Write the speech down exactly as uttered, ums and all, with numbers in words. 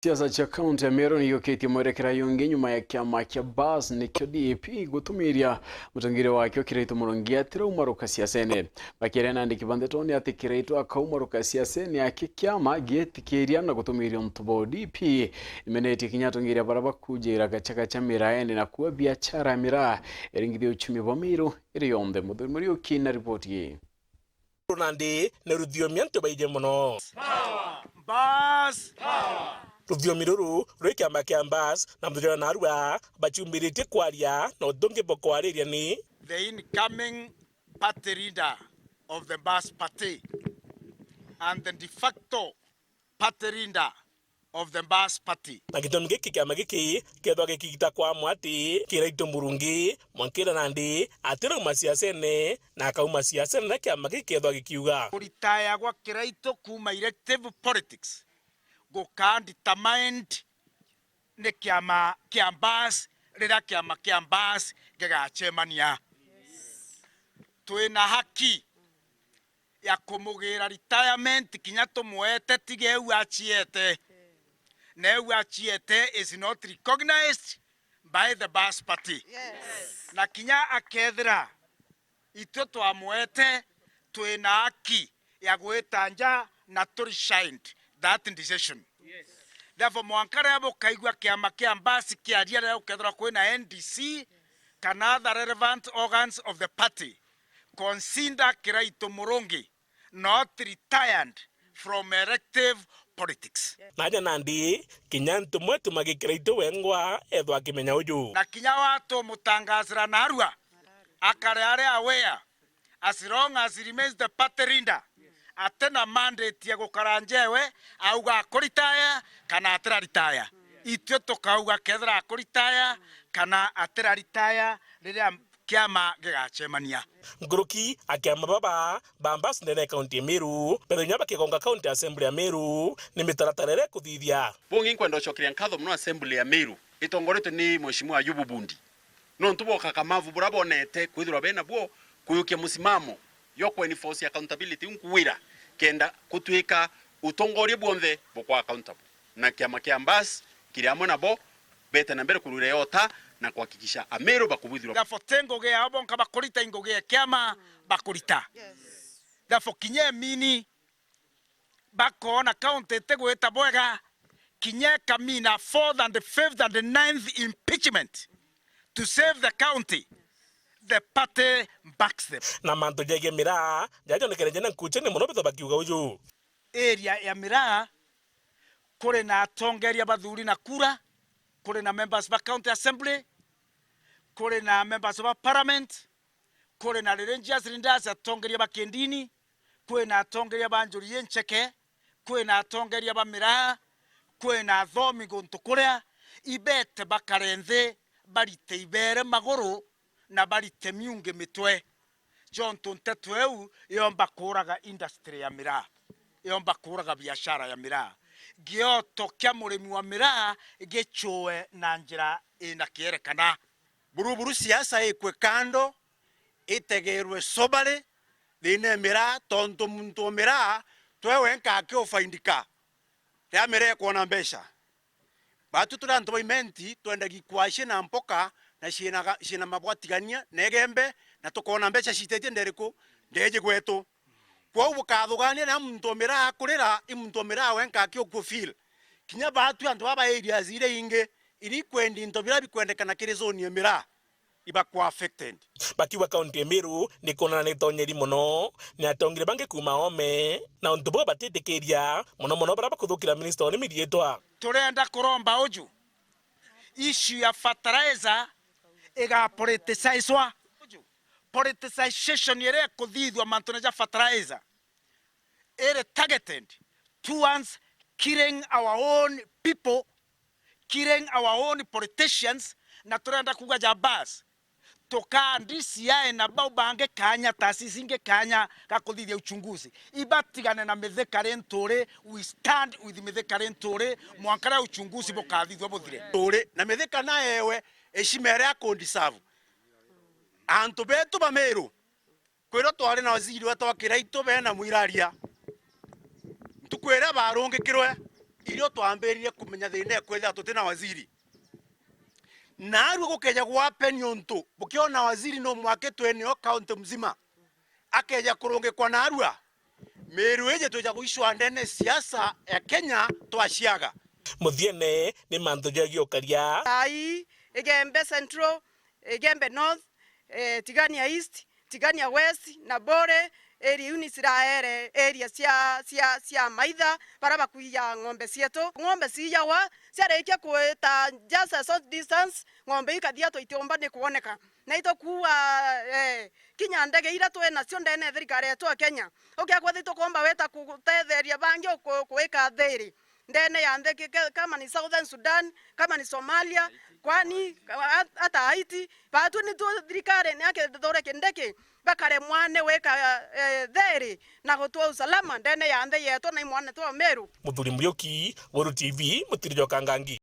Siasa cia kaunti ya Meru niiyukitie mwerekera yungi nyuma ya kiama kia Bas nikio D A P gutumiria mutongeria wakio Kiraitu Murungi atirauma ruka siasene. Bakiaria na andiki ba ndeto ni ati Kiraitu akauma ruka siasene aki kiama gietikiria na gutumiria untu bwa D P. Imenetie kinya atongeria baria bakujira gachagacha miraene na kuua biachara ya miraa iringithia uchumi bwa Meru iri yonthe. Muthuri Muriuki na ripoti ii. Nandi ni ruthiomia antu baiji mono. Bas! Ruthiomia ruru rwi kiama kia Bas na muthuri wa narua baciumbiritie kwaria na utungi bwa kwariria ni the incoming party leader of the Bas Party and the de facto party leader of the Bas Party. Na gitumi giki kiama giki kethwa gikigita kwa amwe ati Kiraitu Murungi mwankira nandi atirauma siasene na akauma siasene na kiama giki kethwa gikiuga. Kuritaya gwa Kiraitu kuuma elective politics gukaa determined ni kiama kia Bas riria kiama kia Bas gigacemania. Twina haki ya kumugira retirement kinya tumwete, tiga eu aciete. Na eu aciete is not recognized by the Bas Party. Yes. Na kinya akethira itwe twamwete, twina haki ya gwita nja na turi shined that decision. Yes. Therefore, mwanka riria bukaigua kiama kia Bas kiaria riria gukethirwa kwina N D C kana other relevant organs of the party, consider Kiraitu Murungi not retired from elective politics. Naja nandi, kinya antu mwe tumagikira itu wengwa ethwa akimenya uju. Na kinya watumutangazira narua, akare ari aware, as long as he remains the party leader, atina mandate ya gukara njewe, auga akuritaya kana atiraritaya. Itwe tukauga kethira akuritaya kana atiraritaya riria kiama gigacemania. Nkuruki a kiama baba ba Bas ndene ya kaunti ya Meru, bethenya bakigonga kaunti assembly ya Meru, ni mitaratara iria ikuthithia. Bungi nkwenda ucokeria nkatho mono assembly ya Meru itongoretwe ni Mheshimiwa Ayubu Bundi, nontu bwa ukakamavu buria bonete kwithirwa bena buo kuyukia musimamo yo ku enforce accountability, unkuwira kenda kutwika utongoria bwonthe bukwa accountable. Na kiama kia Bas kiri amwe nabo, bete na mbere kurwira yota na kuhakikisha Ameru bakubwithirwa. Therefore, ti ngugi yao bonka bakurita, i ngugi ya kiama bakurita. Yes. Therefore, kinya emini bakoona county itigwita bwega, kinya ikamina fourth and fifth and ninth impeachment to save the county, the party backs them. Na mantu jegie miraa jajonekene jena nkuchene mono, betha bakiuga uju. Area ya miraa kuri na atongeria bathuri na kura, kuri na members ba county assembly, kuri na members ba parliament, kuri na religious leaders, atongeria ba kindini, kwina atongeria ba njuri incheke, kwina atongeria ba miraa, kwina athomi guntu kuria, ibete bakare nthi, barite ibere maguru na barite miungi mitwe. Jontu nteto iu yomba kuuraga industry ya miraa, yomba kuuraga biashara ya miraa. Gioto kia murimi wa miraa gichue na njira ina kierekana. Buruburu siasa ikwe kando, itegerwe sobari thiina ya miraa, tontu muntu wa miraa twe wenka akiufaindika riria miraa ikwona mbeca. Batu turi antu ba Imenti, twendagia ikwaa ciina mpoka na ciina ga-, ciina mabwatigania na igembe, na tukoona mbeca ciitetie nderiku? Ndeeji gwetu. Kwou bukathugania na muntu wa miraa akurira, i muntu wa miraa wenka akiukufeel. Kinya batu antu baba areas iria ingi, iria ikwendi into biria bikwendekana kiri zone ya miraa, ibakuwa affected. Bakiuga kaunti ya Meru ni kuonana ni itonyeri mono ni atongeria bangi kuuma oome, na untu buu batitikiria, mono mono baria bakuthukira minista ni miriitwa. Turenda kuromba uju, issue ya fertilizer igapoliticizwa. Politicization iria ikuthithua mantune ja fertilizer iri targeted towards killing our own people, killing our own politicians, na turenda kuuga ja bas, tukaa D C I na bau bangi kanya, taasisi ingi kanya ga kuthithia uchunguzi. Ibatigane na Mithika Linturi, we stand with Mithika Linturi, mwanka riria uchunguzi bukathithua buthire. Turi na Mithika naewe heshima iria akudeserve. Antu betu ba Meru, kwirwo twari na waziri wetu wa Kiraitu bena mwiraria. Ntuku iria barungikirwe, Irio twambiririe kumenya thina ekwethira tutina waziri. Narua gukeja gwa happen untu, bukiona waziri no mwakitwe nio county mzima. Akeja kurungikwa narua. Meru iji twija gwicwa ndene siasa ya Kenya twaciaga. Muthiene ni mantu ja giokaria. Ai, Igembe Central, Igembe North, eh, Tigania East, Tigania West, na Bore, area iu ni ciraere area cia, cia, cia maitha, bara bakuiya ng'ombe cietu. Ng'ombe ciiyagwa, ciarikia kwita just a short distance, ng'ombe ikathia twaitiumba ni kwoneka. Na itukuua, eh, kinya ndege ira twi nacio ndene ya thirikari yetu ya Kenya. Ukia kwethira itukomba weta kutetheria bangi uku-, kuika thiri. Ndene ya nthi, ke-, ke-, kama ni Southern Sudan, kama ni Somalia, kwani, a-, ata Haiti, batu ni tu thirikari ni akithure kindiki, bakaremwa ni wika, eh, thiri na gutua usalama ndene ya nthi yetu na imwana twa Meru. Muthuri Muriuki, Weru T V, Mutiri Joka Ngangi.